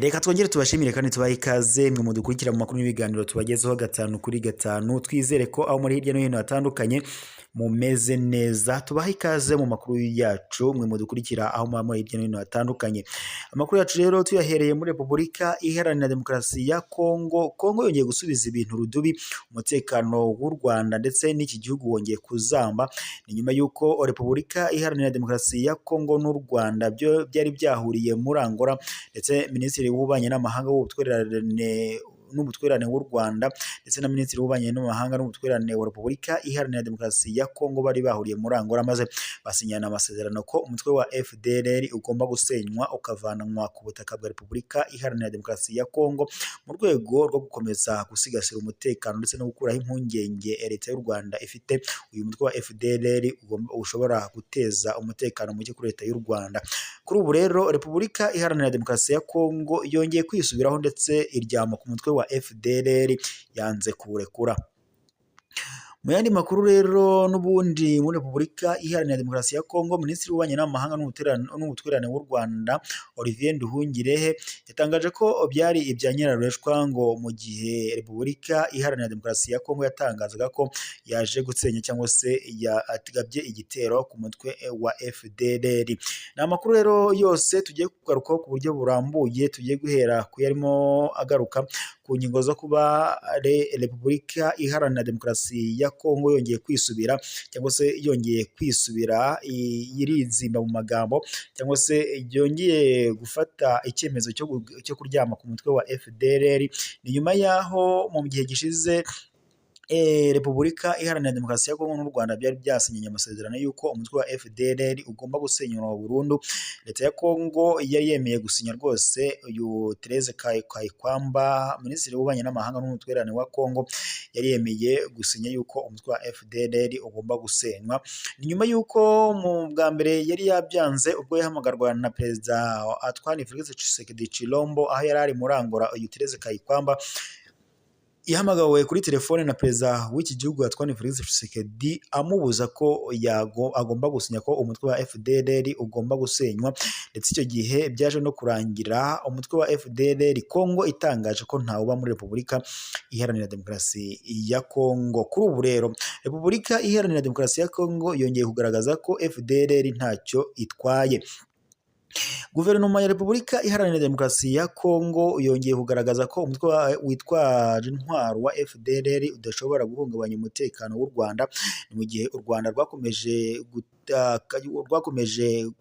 Reka twongere tubashimire kandi tubahe ikaze mwe mudukurikira mu makuru n'ibiganiro tubagezeho gatanu kuri gatanu. Twizere ko aho muri hirya no hino hatandukanye mumeze neza. Tubahe ikaze mu makuru yacu mwe mudukurikira aho muba muri hirya no hino hatandukanye. Amakuru yacu rero tuyahereye muri Repubulika Iharanira Demokarasi ya Kongo. Kongo yongeye gusubiza ibintu rudubi, umutekano w'u Rwanda ndetse n'iki gihugu wongeye kuzamba. Ni nyuma y'uko Repubulika Iharanira Demokarasi ya Kongo n'u Rwanda byo byari byahuriye muri Angola, ndetse Minisitiri w'Ububanyi n'Amahanga n'Ubutwererane w'u Rwanda ndetse na Minisitiri w'Ububanyi n'Amahanga n'Ubutwererane wa Repubulika Iharanira Demokarasi ya Kongo bari bahuriye muri Angola, maze basinyana amasezerano ko umutwe wa FDLR ugomba gusenywa ukavanwa ku butaka bwa Repubulika Iharanira Demokarasi ya Kongo, mu rwego rwo gukomeza gusigasira umutekano ndetse no gukuraho impungenge Leta y'u Rwanda ifite uyu mutwe wa FDLR ushobora guteza umutekano muke kuri Leta y'u Rwanda. Kuri ubu rero Repubulika Iharanira Demokarasi ya Kongo yongeye kwisubiraho ndetse iryama ku mutwe wa FDLR, yanze kuwurekura. Mu yandi makuru rero n'ubundi muri Repubulika Iharanira Demokarasi ya Kongo, Minisitiri w'Ububanyi n'Amahanga n'Ubutwererane w'u Rwanda, Olivier Nduhungirehe, yatangaje ko byari ibya nyirarureshwa ngo mu gihe Repubulika Iharanira Demokarasi ya Kongo yatangazaga ko yaje gusenya cyangwa se yagabye igitero ku mutwe wa FDLR. Ni amakuru rero yose tugiye kugarukaho ku buryo burambuye. Tugiye guhera ku yarimo agaruka ku ngingo zo kuba Repubulika Iharanira Demokarasi ya Kongo yongeye kwisubira cyangwa se yongeye kwisubira yirizimba mu magambo, cyangwa se yongeye gufata icyemezo cyo kuryama ku mutwe wa FDLR. Ni nyuma y'aho mu gihe gishize Repubulika Iharanira Demokarasi ya Kongo n'u Rwanda byari byasinyanye amasezerano y'uko umutwe wa FDLR ugomba gusenywa burundu. Leta ya Kongo yari yemeye gusinya rwose. Uyu Therese Kayikwamba, Minisitiri w'Ububanyi n'Amahanga n'Ubutwererane wa Kongo, yari yemeye gusinya y'uko umutwe wa FDLR ugomba gusenywa. Ni nyuma y'uko mu bwa mbere yari yabyanze ubwo yahamagarwa na Perezida Antoine Felix Tshisekedi Tshilombo aho yari ari muri Angola. Uyu Therese Kayikwamba yahamagawe kuri telefone na Perezida w'iki gihugu Antoine Felix Tshisekedi, amubuza ko agomba gusinya ko umutwe wa FDLR ugomba gusenywa. Ndetse icyo gihe byaje no kurangira umutwe wa FDLR Kongo itangaje ko ntawuba muri Repubulika Iharanira Demokarasi ya Kongo. Kuri ubu rero Repubulika Iharanira Demokarasi ya Kongo yongeye kugaragaza ko FDLR ntacyo itwaye. Guverinoma ya Repubulika Iharanira Demokarasi ya Kongo yongeye kugaragaza ko umutwe witwaje intwaro wa FDLR udashobora guhungabanya umutekano w'u Rwanda, ni mu gihe u Rwanda rwakomeje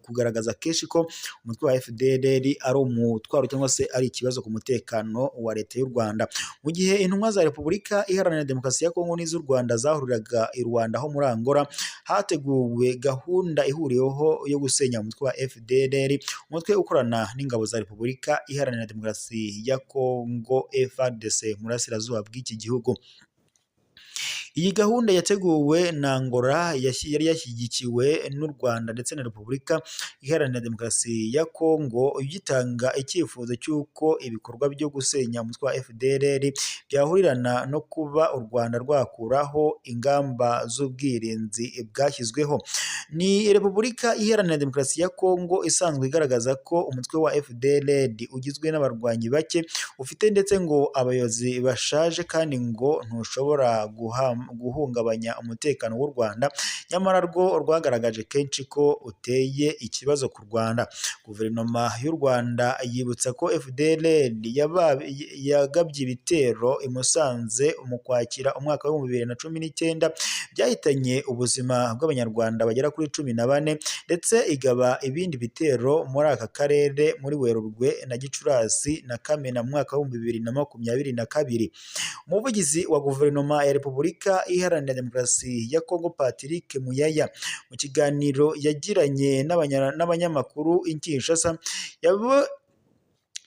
kugaragaza kenshi ko umutwe wa FDLR ari umutwaro cyangwa se ari ikibazo ku mutekano wa Leta y'u Rwanda. Mu gihe intumwa za Repubulika Iharanira Demokarasi ya Kongo n'iz'u Rwanda zahuriraga i Rwanda ho muri Angola, hateguwe gahunda ihuriweho yo gusenya umutwe wa FDLR, umutwe ukorana n'ingabo za Repubulika Iharanira Demokarasi ya Kongo FARDC mu burasirazuba bw'iki gihugu. Iyi gahunda yateguwe na Angola yari yashyigikiwe n'u Rwanda ndetse na Repubulika Iharanira Demokarasi ya Kongo, gitanga icyifuzo cy'uko ibikorwa byo gusenya umutwe wa FDLR byahurirana no kuba u Rwanda rwakuraho ingamba z'ubwirinzi bwashyizweho. Ni Repubulika Iharanira Demokarasi ya Kongo isanzwe igaragaza ko umutwe wa FDLR ugizwe n'abarwanyi bake ufite, ndetse ngo abayobozi bashaje, kandi ngo ntushobora guhungabanya umutekano w'u Rwanda, nyamara rwo rwagaragaje kenshi ko uteye ikibazo ku Rwanda. Guverinoma y'u Rwanda yibutsa ko FDLR yagabye ibitero i Musanze mu Kwakira umwaka wa 2019 byahitanye ubuzima bw'Abanyarwanda bagera kuri 14, ndetse igaba ibindi bitero muri aka karere muri Werurwe na Gicurasi na Kamena mu mwaka wa 2022. Umuvugizi wa Guverinoma ya Repubulika Iharanira Demokarasi ya Kongo, Patrick Muyaya, mu kiganiro yagiranye n'abanyamakuru i Kinshasa,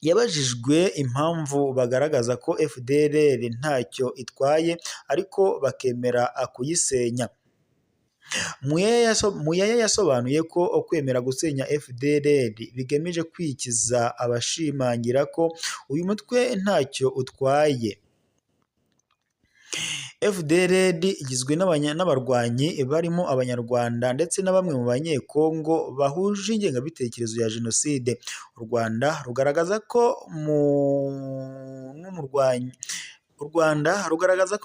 yabajijwe impamvu bagaragaza ko FDLR ntacyo itwaye ariko bakemera kuyisenya. Muyaya yasobanuye ko kwemera gusenya FDLR bigamije kwikiza abashimangira ko uyu mutwe ntacyo utwaye. FDLR igizwe n'abarwanyi barimo Abanyarwanda ndetse na bamwe mu Banyekongo bahuje ingengabitekerezo ya Jenoside. U Rwanda rugaragaza ko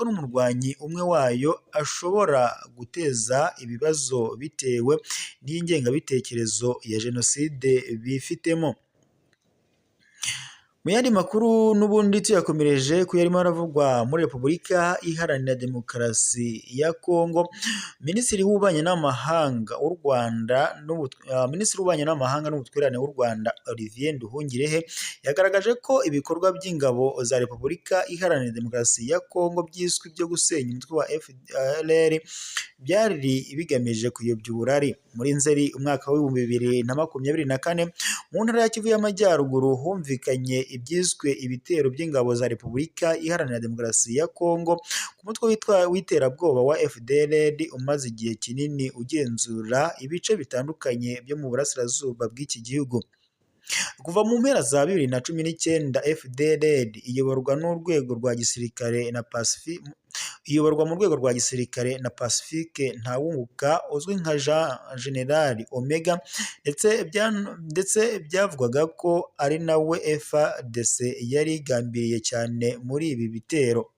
n'umurwanyi umwe wayo ashobora guteza ibibazo bitewe n'ingengabitekerezo ya Jenoside bifitemo. Mu yandi makuru n'ubundi tuyakomereje ku yarimo aravugwa muri Repubulika Iharanira Demokarasi ya Kongo, Minisitiri w'Ububanyi n'Amahanga w'u Rwanda Minisitiri w'Ububanyi n'Amahanga n'Ubutwererane w'u Rwanda Olivier Nduhungirehe yagaragaje ko ibikorwa by'ingabo za Repubulika Iharanira Demokarasi ya Kongo byiswe ibyo gusenya umutwe wa FDLR byari bigamije kuyobya uburari. Muri Nzeri umwaka w'2024 mu ntara ya Kivu y'Amajyaruguru humvikanye ibyiswe ibitero by'ingabo za Repubulika Iharanira Demokarasi ya Kongo ku mutwe w'iterabwoba wa FDLR umaze igihe kinini ugenzura ibice bitandukanye byo mu burasirazuba bw'iki gihugu. Kuva mu mpera za 2019 FDLR iyoborwa n'urwego rwa gisirikare na iyoborwa mu rwego rwa gisirikare na Pacifique Ntawunguka uzwi nka Jean General Omega, ndetse byavugwaga ko ari nawe FARDC yari igambiriye cyane muri ibi bitero.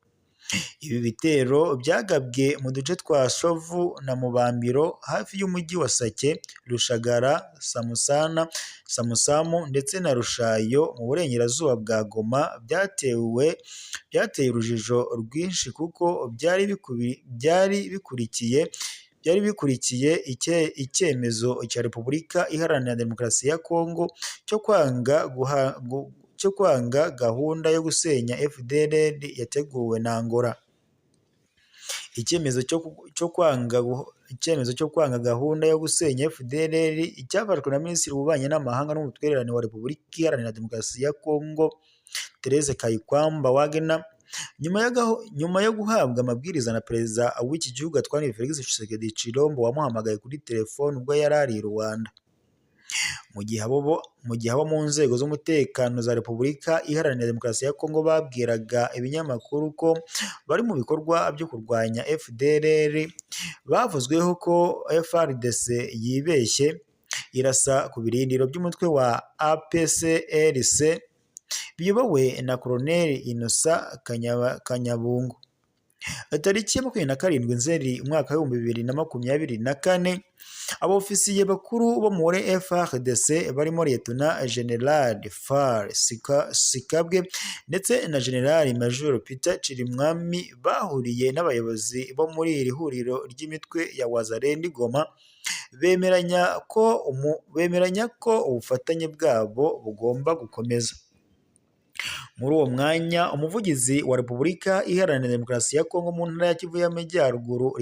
Ibi bitero byagabwe mu duce twa Shovu na Mubambiro hafi y'umujyi wa Sake, Rushagara, Samusana, Samusamu ndetse na Rushayo mu burengerazuba bwa Goma byateye urujijo rwinshi kuko byari bikurikiye icyemezo cya Repubulika Iharanira Demokarasi ya Kongo cyo kwanga gahunda yo gusenya FDLR yateguwe na Angola. Icyemezo cyo kwanga gahunda yo gusenya FDLR cyafashwe na Minisitiri w'Ububanyi n'Amahanga n'Ubutwererane wa Repubulika Iharanira Demokarasi ya Kongo Therese Kayikwamba Wagner nyuma yo guhabwa amabwiriza na Perezida w'iki gihugu Antoine Felix Tshisekedi Tshilombo wamuhamagaye kuri telefone ubwo yari ari i Rwanda. Mu gihe abo mu nzego z'umutekano za Repubulika Iharanira Demokarasi ya Kongo babwiraga ibinyamakuru ko bari mu bikorwa byo kurwanya FDLR, bavuzweho ko FARDC yibeshye irasa ku birindiro by'umutwe wa APCLC biyobowe na Colonel Innocent Kanyabungo. Tariki ya 27 Nzeri umwaka w'2024 abofisiye bakuru bo muri FARDC barimo Lieutenant General Fall Sikabwe ndetse na General Major Peter Chirimwami bahuriye n'abayobozi bo muri iri huriro ry'imitwe ya Wazalendo Goma, bemeranya ko ubufatanye bwabo bugomba gukomeza. Muri uwo mwanya umuvugizi wa Repubulika Iharanira Demokarasi ya Kongo mu ntara ya Kivu y'Amajyaruguru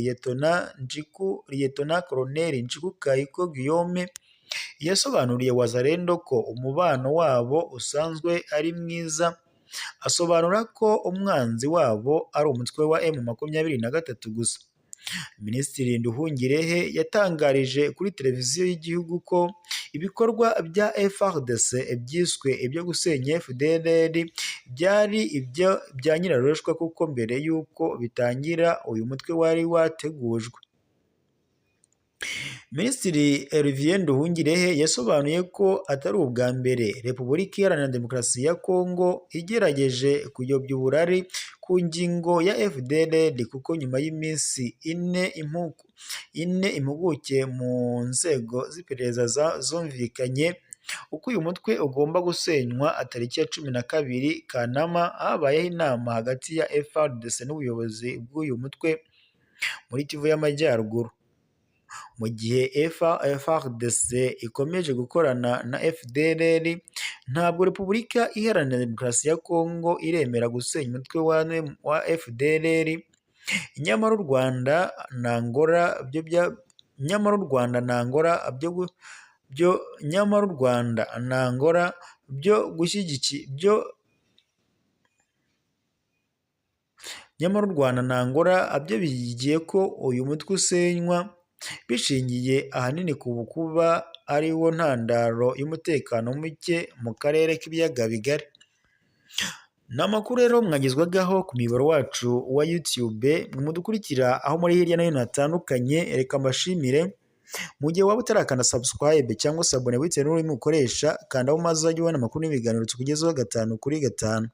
Lieutenant Colonel Njiku Kayiko Guillaume yasobanuriye Wazalendo ko umubano wabo usanzwe ari mwiza, asobanura ko umwanzi wabo ari umutwe wa M23 gusa. Minisitiri Nduhungirehe yatangarije kuri televiziyo y'igihugu ko ibikorwa bya FARDC byiswe ibyo gusenya FDLR byari ibyo bya nyirarushwa kuko mbere y'uko bitangira uyu mutwe wari wategujwe. Minisitiri Olivier Nduhungirehe yasobanuye ko atari ubwa mbere Repubulika Iharanira Demokarasi ya Kongo igerageje kuyobya uburari ku ngingo ya FDLR kuko nyuma y'iminsi ine impuguke mu nzego z'iperereza zumvikanye uko uyu mutwe ugomba gusenywa tariki ya 12 Kanama habayeho inama hagati ya FARDC n'ubuyobozi bw'uyu mutwe muri Kivu y'Amajyaruguru. Mu gihe FARDC ikomeje gukorana na FDLR, ntabwo Repubulika Iharanira Demokarasi ya Kongo iremera gusenya umutwe wa FDLR. Nyamara u Rwanda na Angola byo bishyigikiye ko uyu mutwe usenywa bishingiye ahanini ku kuba ari wo ntandaro y'umutekano muke mu karere k'ibiyaga bigari. Ni amakuru rero mwagezwagaho ku muyoboro wacu wa YouTube, mudukurikira aho muri hirya no hino hatandukanye. Reka mbashimire. Mu gihe waba utarakanda subscribe cyangwa se abone bitewe n'ururimi ukoresha, kandaho maze uzajye ubona amakuru n'ibiganiro tukugezaho gatanu kuri gatanu.